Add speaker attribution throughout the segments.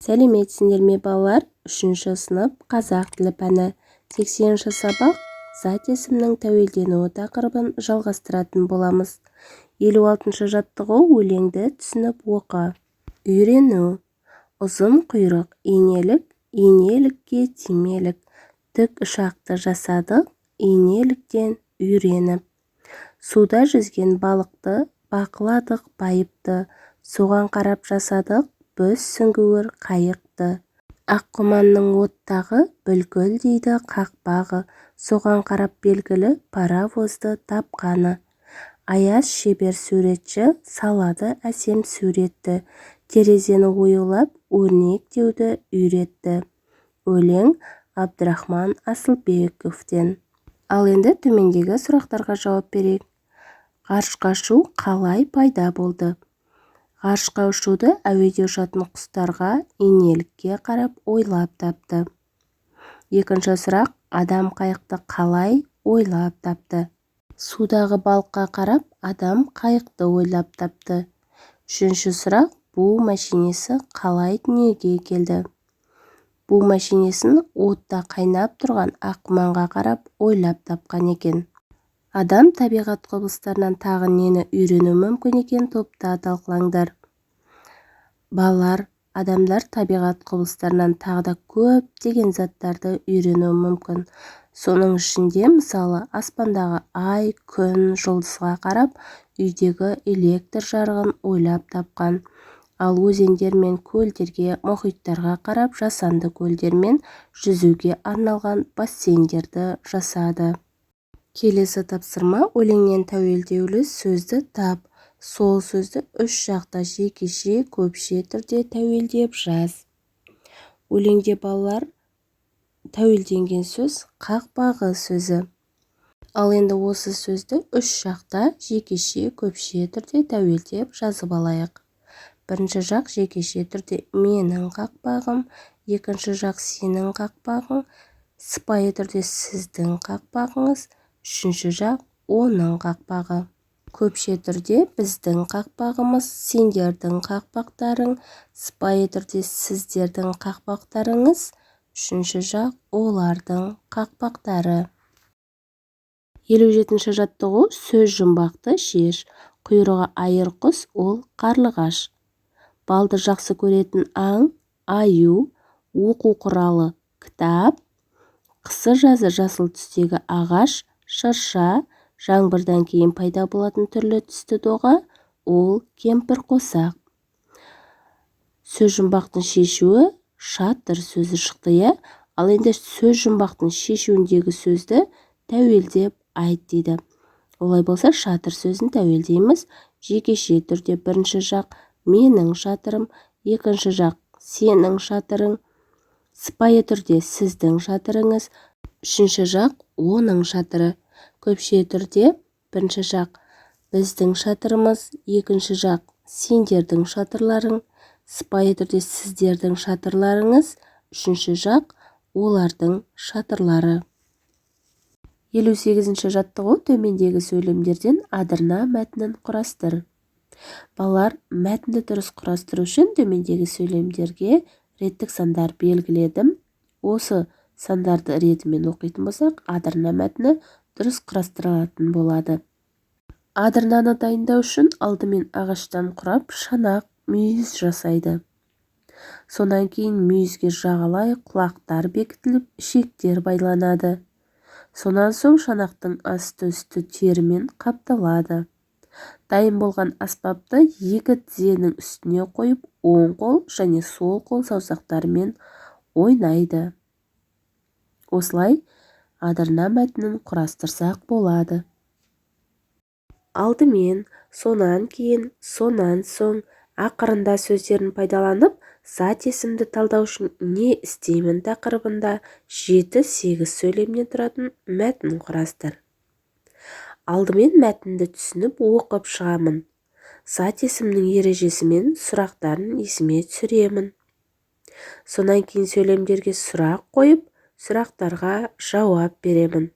Speaker 1: Сәлеметсіңдер ме, балалар! Үшінші сынып, қазақ тілі пәні, 80-сабақ. Зат есімнің тәуелденуі тақырыбын жалғастыратын боламыз. 56-жаттығу. Өлеңді түсініп оқы, үйрену. Ұзын құйрық инелік, инелікке тимелік. Тік ұшақты жасадық инеліктен үйреніп. Суда жүзген балықты бақыладық байыпты. Соған қарап жасадық біз сүңгуір қайықты. Аққұманның оттағы бүлкілдейді қақпағы. Соған қарап белгілі паровозды тапқаны. Аяз шебер суретші, салады әсем суретті. Терезені оюлап өрнектеуді үйретті. Өлең Абдрахман Асылбековтен. Ал енді төмендегі сұрақтарға жауап берейік. Ғарышқа ұшу қалай пайда болды? Ғарышқа ұшуды әуеде ұшатын құстарға, инелікке қарап ойлап тапты. Екінші сұрақ: адам қайықты қалай ойлап тапты? Судағы балыққа қарап адам қайықты ойлап тапты. Үшінші сұрақ: бу мәшинесі қалай дүниеге келді? Бу мәшинесін отта қайнап тұрған аққұманға қарап ойлап тапқан екен. Адам табиғат құбылыстарынан тағы нені үйренуі мүмкін екен? Топта талқылаңдар. Балалар, адамдар табиғат құбылыстарынан тағы да көптеген заттарды үйренуі мүмкін. Соның ішінде, мысалы, аспандағы ай, күн, жұлдызға қарап үйдегі электр жарығын ойлап тапқан. Ал өзендер мен көлдерге, мұхиттарға қарап жасанды көлдер мен жүзуге арналған бассейндерді жасады. Келесі тапсырма: өлеңнен тәуелдеулі сөзді тап. Сол сөзді үш жақта жекеше, көпше түрде тәуелдеп жаз. Өлеңде, балалар, тәуелденген сөз «қақпағы» сөзі. Ал енді осы сөзді үш жақта жекеше, көпше түрде тәуелдеп жазып алайық. Бірінші жақ жекеше түрде «менің қақпағым», екінші жақ «сенің қақпағың», сыпайы түрде «сіздің қақпағыңыз», үшінші жақ «оның қақпағы». Көпше түрде «біздің қақпағымыз», «сендердің қақпақтарың», сыпайы түрде «сіздердің қақпақтарыңыз», үшінші жақ «олардың қақпақтары». 57-жаттығу. Сөз жұмбақты шеш. Құйрығы айыр құс ол қарлығаш. Балды жақсы көретін аң аю. Оқу құралы кітап. Қысы-жазы жасыл түстегі ағаш шырша. Жаңбырдан кейін пайда болатын түрлі түсті доға ол кемпірқосақ. Сөз жұмбақтың шешуі «шатыр» сөзі шықты, иә. Ал енді сөз жұмбақтың шешуіндегі сөзді тәуелдеп айт дейді. Олай болса, «шатыр» сөзін тәуелдейміз. Жекеше түрде бірінші жақ «менің шатырым», екінші жақ «сенің шатырың», сыпайы түрде «сіздің шатырыңыз», үшінші жақ «оның шатыры». Көпше түрде бірінші жақ «біздің шатырымыз», екінші жақ «сендердің шатырларың», сыпайы түрде «сіздердің шатырларыңыз», үшінші жақ «олардың шатырлары». 58-жаттығу. Төмендегі сөйлемдерден адырна мәтінін құрастыр. Балалар, мәтінді дұрыс құрастыру үшін төмендегі сөйлемдерге реттік сандар белгіледім. Осы сандарды ретімен оқитын болсақ, адырна мәтіні дұрыс құрастырылатын болады. Адырнаны дайындау үшін алдымен ағаштан құрап шанақ, мүйіз жасайды. Сонан кейін мүйізге жағалай құлақтар бекітіліп, ішектер байланады. Сонан соң шанақтың асты-үсті терімен қапталады. Дайын болған аспапты екі тізенің үстіне қойып, оң қол және сол қол саусақтарымен ойнайды. Осылай адырна мәтінін құрастырсақ болады. Алдымен, сонан кейін, сонан соң, ақырында сөздерін пайдаланып, зат есімді талдау үшін «Не істеймін» тақырыбында 7-8 сөйлемнен тұратын мәтін құрастыр. Алдымен мәтінді түсініп оқып шығамын. Зат есімнің ережесі мен сұрақтарын есіме түсіремін. Сонан кейін сөйлемдерге сұрақ қойып, сұрақтарға жауап беремін.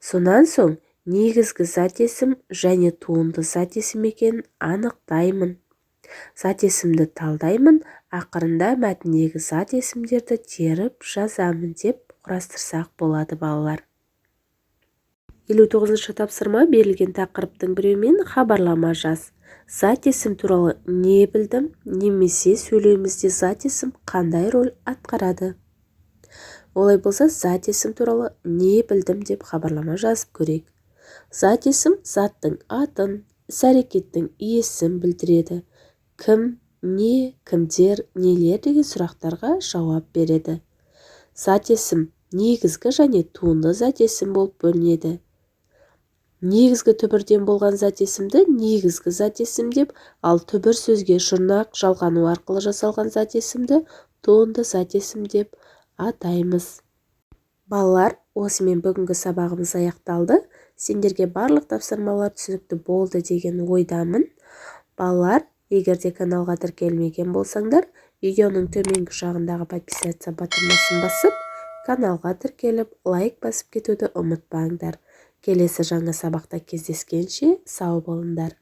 Speaker 1: Сонан соң негізгі зат есім және туынды зат есім екенін анықтаймын. Зат есімді талдаймын. Ақырында мәтіндегі зат есімдерді теріп жазамын деп құрастырсақ болады, балалар. 59-тапсырма. Берілген тақырыптың біреуімен хабарлама жаз. Зат есім туралы не білдім немесе сөйлеуімізде зат есім қандай рөл атқарады? Олай болса, зат есім туралы не білдім деп хабарлама жазып көрейік. Зат есім заттың атын, іс-әрекеттің иесін білдіреді. Кім, не, кімдер, нелер деген сұрақтарға жауап береді. Зат есім негізгі және туынды зат есім болып бөлінеді. Негізгі түбірден болған зат есімді негізгі зат есім деп, ал түбір сөзге жұрнақ жалғану арқылы жасалған зат есімді туынды зат есім деп атаймыз. Балалар, осымен бүгінгі сабағымыз аяқталды. Сендерге барлық тапсырмалар түсінікті болды деген ойдамын. Балалар, егер де каналға тіркелмеген болсаңдар, видеоның төменгі жағындағы «Подписаться» батырмасын басып, каналға тіркеліп, лайк басып кетуді ұмытпаңдар. Келесі жаңа сабақта кездескенше, сау болыңдар.